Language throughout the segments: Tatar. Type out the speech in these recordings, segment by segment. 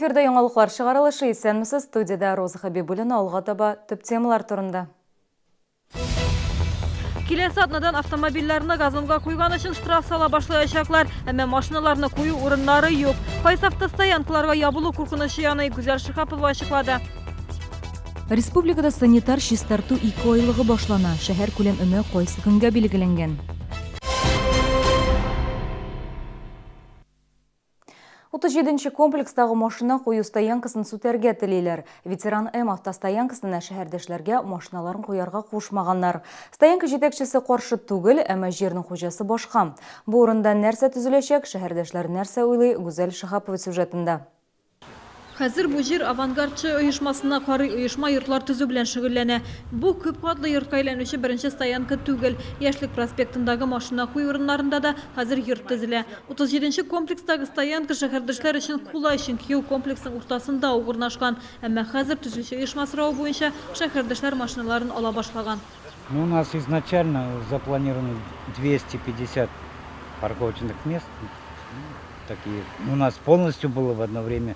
Эфирда яңалыклар чыгарылышы. Исәнмесез, студиядә Роза Хәбибуллина. Алга таба төп темалар турында. Киләсе атнадан автомобильләрне газонга куйган өчен штраф сала башлаячаклар, әмма машиналарны кую урыннары юк. Кайсы автостоянкаларга ябылу куркынычы яный, Гүзәл Шиһапова ачыклады. Республикада санитар чистарту икеайлыгы башлана. Шәһәркүләм өмә кайсы көнгә билгеләнгән? 37 нче комплекстагы машина кую стоянкасын сүтәргә телиләр. Ветеран М автостоянкасына шәһәрдәшләргә машиналарын куярга кушмаганнар. Стоянка җитәкчесе каршы түгел, әмма җирнең хуҗасы башка. Бу урында нәрсә төзеләчәк, шәһәрдәшләр нәрсә уйлый, Гүзәл Шиһапова сюжетында. Хәзер бу җир Авангардчы оешмасына карый, оешма йортлар төзү белән шөгыльләнә. Бу, күп катлы йортка әйләнүче беренче стоянка түгел. Яшьлек проспектындагы машина кую урыннарында да хәзер йорт төзелә. 37 нче комплекстагы стоянка шәһәрдәшләр өчен кулай, чөнки ул комплексның уртасында ук урнашкан. Әмма хәзер төзүче оешма соравы буенча шәһәрдәшләр машиналарын ала башлаган. Ну, у нас изначально запланировано 250 парковочных мест. Такие. У нас полностью было в одно время.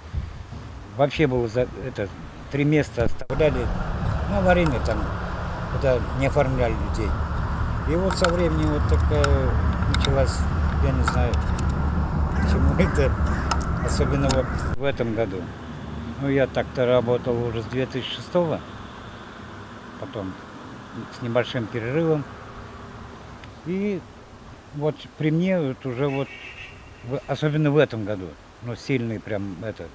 Вообще было за, это, три места оставляли, ну, аварийные там, куда не оформляли людей. И вот со временем вот такая началась, я не знаю, почему это, особенно вот в этом году. Ну, я так-то работал уже с 2006-го, потом с небольшим перерывом. И вот при мне вот уже вот, особенно в этом году, ну, сильный прям это,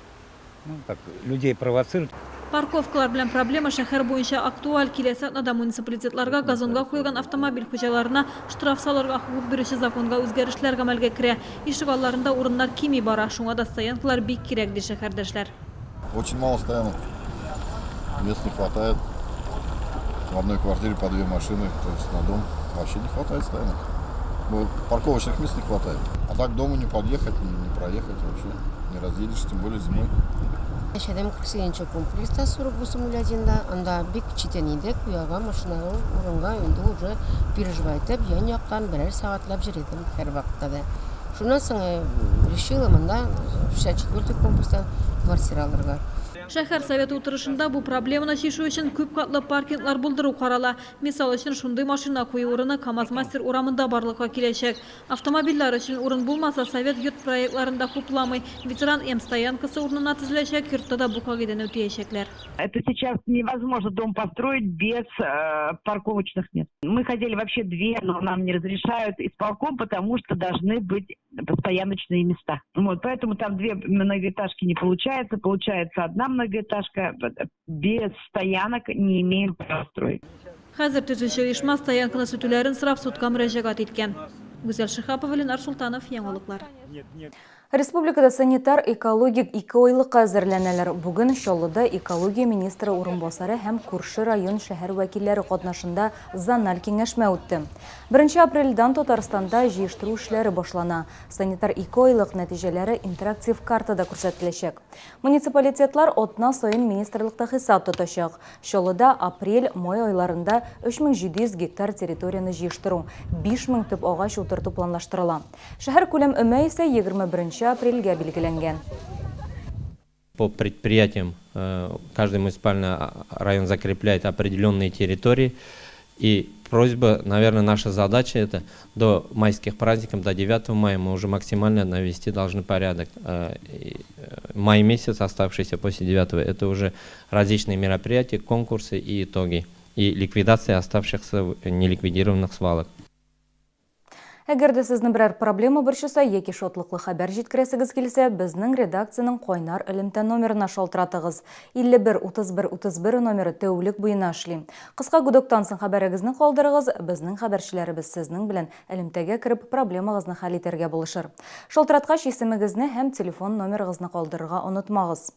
ну, как людей провоцируют. Парковкалар белән проблема шәһәр буенча актуаль. Киләсе атнада муниципалитетларга газонга куелган автомобиль хуҗаларына штраф салырга хокук бирүче законга үзгәрешләр гамәлгә керә. Ишегалларында урыннар кими бара, шуңа да стоянкалар бик кирәк, ди шәһәрдәшләр. Очень мало стоянок. Мест не хватает. В одной квартире по две машины, то есть на дом вообще не хватает стоянок. Ну, парковочных мест не хватает. А так к дому не подъехать, не проехать вообще. Не разъедешься, тем более зимой. Яшәдем 48 комплекста 48 01да. Анда бик читен иде, куярга машинаны урынга инде уже переживать итеп, ян-яктан берәр сәгатьләп йөридем һәрвакытта да. Шуннан соң решила монда 64 комплекстан квартира алырга. Шәһәр Советы утырышында бу проблеманы чишү өчен күпкатлы паркинглар булдыру карала. Мисал өчен, шундый машина кую урыны КАМАЗ-мастер урамында барлыкка киләчәк. Автомобильләр өчен урын булмаса, Совет йорт проектларын да хупламый. Ветеран М стоянкасы урынына төзеләчәк йортта да бу кагыйдәне үтәячәкләр. Это сейчас невозможно дом построить без э, парковочных мест. Мы хотели вообще две, но нам не разрешают исполком, потому что должны быть постояночные места. Вот, поэтому там две многоэтажки не получается, получается одна многоэтажка, без стоянок не имеем права строить. Хәзер төзүче оешма стоянканы сүтүләрен сорап судка мөрәҗәгать иткән. Гүзәл Шиһапова, Ленар Солтанов, Яңалыклар. Республикада санитар-экологик икеайлыкка әзерләнәләр. Бүген Чаллыда экология министры урынбасары һәм күрше район-шәһәр вәкилләре катнашында зональ киңәшмә үтте. Беренче апрельдән Татарстанда җыештыру эшләре башлана. Санитар икеайлык нәтиҗәләре интерактив картада күрсәтеләчәк. Муниципалитетлар атна саен министрлыкта хисап тотачак. Чаллыда апрель, май айларында 3700 гектар территорияне җыештыру, 5000 төп агач утырту планлаштырыла. Шәһәркүләм өмә исә 21 апрельгә билгеләнгән. По предприятиям каждый муниципальный район закрепляет определенные территории. И просьба, наверное, наша задача это до майских праздников, до 9 мая мы уже максимально навести должны порядок. Май месяц, оставшийся после 9, это уже различные мероприятия, конкурсы и итоги. И ликвидация оставшихся неликвидированных свалок. Әгәр дә сезне берәр проблема борчыса яки шатлыклы хәбәр җиткерәсегез килсә, безнең редакциянең кайнар элемтә номерына шалтыратыгыз. 51 31 31 номеры тәүлек буена эшли. Кыска гудоктан соң хәбәрегезне калдырыгыз, безнең хәбәрчеләребез сезнең белән элемтәгә кереп, проблемагызны хәл итәргә булышыр. Шалтыраткач, исемегезне һәм телефон номерыгызны калдырырга онытмагыз.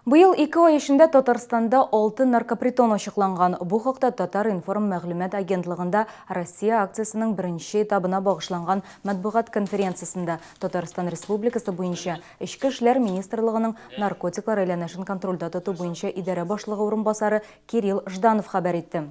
Быел ике ай эчендә Татарстанда алты наркопритон ачыкланган. Бу хакта Татар-информ мәгълүмат агентлыгында Россия акциясенең беренче этабына багышланган матбугат конференциясендә Татарстан Республикасы буенча Эчке эшләр министрлыгының наркотиклар әйләнешен контрольдә тоту буенча идарә башлыгы урынбасары Кирилл Жданов хәбәр итте.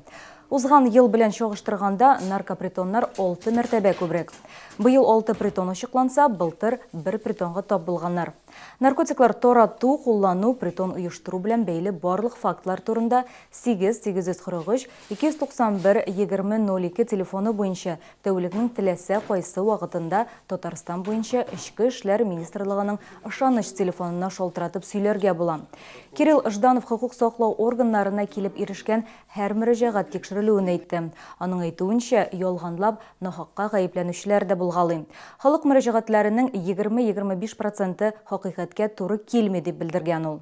Узган ел белән чагыштырганда, наркопритоннар алты мәртәбә күбрәк. Быел алты притон ачыкланса, былтыр бер притонга тап булганнар. Наркотиклар тарату, куллану, притон оештыру белән бәйле барлык фактлар турында 8 843 291 20 02 телефоны буенча тәүлекнең теләсә кайсы вакытында Татарстан буенча Эчке эшләр министрлыгының ышаныч телефонына шалтыратып сөйләргә була. Кирилл Жданов хокук саклау органнарына килеп ирешкән һәр мөрәҗәгать тикшерелүен әйтте. Аның әйтүенчә, ялганлап, нахакка гаепләнүчеләр дә булгалый. Халык мөрәҗәгатьләренең 20-25 проценты хакыйкатькә туры килми, дип белдергән ул.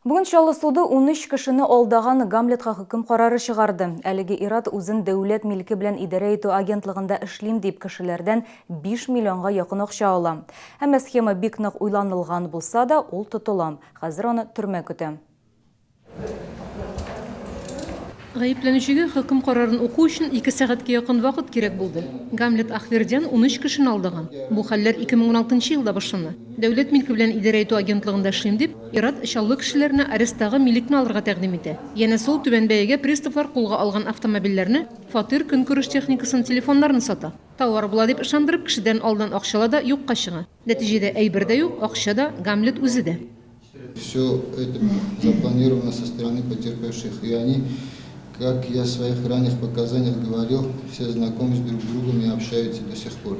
Бүген Чаллы суды 13 кешене алдаган Гамлетка хөкем карары чыгарды. Әлеге ир-ат үзен дәүләт милке белән идарә итү агентлыгында эшлим дип кешеләрдән 5 миллионга якын акча ала. Әмма схема бик нык уйланылган булса да, ул тотыла. Хәзер аны төрмә көтә. Гаепләнүчегә хөкем карарын уку өчен ике сәгатькә якын вакыт кирәк булды. Гамлет Ахвердян 13 кешене алдаган. Бу хәлләр 2016 нчы елда башлана. Дәүләт милке белән идарә итү агентлыгында эшлим дип, ир-ат Чаллы кешеләренә аресттагы милекне алырга тәкъдим итә. Янәсе ул түбән бәягә приставлар кулга алган автомобильләрне, фатир, көнкүреш техникасын, телефоннарны сата. Товар була дип ышандырып, кешедән алдан акча ала да юкка чыга. Нәтиҗәдә әйбер дә юк, акча да, Гамлет үзе дә. Все это запланировано со стороны потерпевших. И они, как я в своих ранних показаниях говорил, все знакомы с друг другом и общаются до сих пор.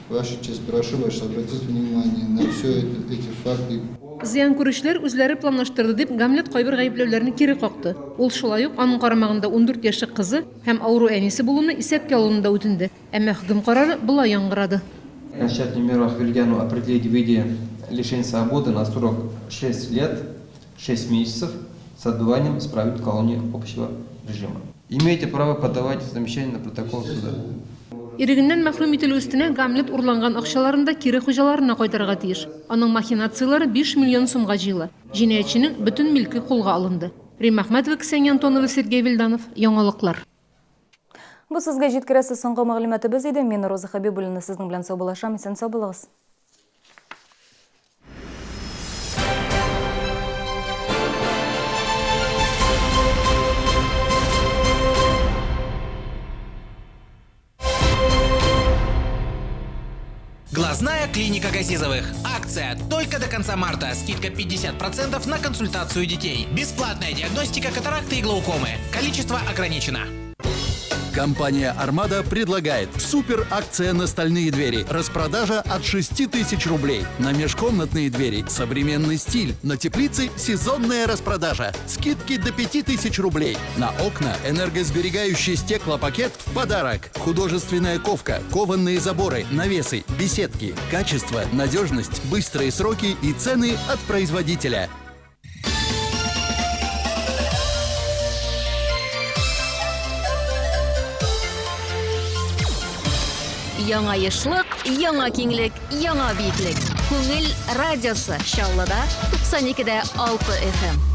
Ваша честь, прошу вас обратить внимание на все это, эти факты. Зыян күрүчеләр үзләре планлаштырды дип, Гамлет кайбер гаепләүләрне кире какты. Ул шулай ук аның карамагында 14 яшьлек кызы һәм авыру әнисе булуны исәпкә алуны да үтенде. Әмма хөкем карары болай яңгырады. Окончательную меру Ахвельдяну определить в виде лишения свободы на срок 6 лет 6 месяцев с отбыванием исправительной колонии общего режима. Имеете право подавать замечания на протокол суда. Ирегеннән мәхрүм ителү өстенә Гамлет урланган акчаларын да кире хуҗаларына кайтарырга тиеш. Аның махинацияләре 5 миллион сумга җыела. Җинаятьченең бөтен милке кулга алынды. Римма Әхмәтова, Ксения Антонова, Сергей Вильданов, Яңалыклар. Бу сезгә җиткерәсе соңгы мәгълүматыбыз иде. Мин Роза Хәбибуллина сезнең белән саубуллашам. Исән сау булыгыз. Глазная клиника Газизовых. Акция только до конца марта. Скидка 50% на консультацию детей. Бесплатная диагностика катаракты и глаукомы. Количество ограничено. Компания «Армада» предлагает супер акция на стальные двери. Распродажа от 6 тысяч рублей. На межкомнатные двери современный стиль. На теплице сезонная распродажа. Скидки до 5 тысяч рублей. На окна энергосберегающий стеклопакет в подарок. Художественная ковка, кованные заборы, навесы, беседки. Качество, надежность, быстрые сроки и цены от производителя. Яңа ешлык, яңа киңлек, яңа биеклек. Күңел радиосы Чаллыда 92 дә 6 FM.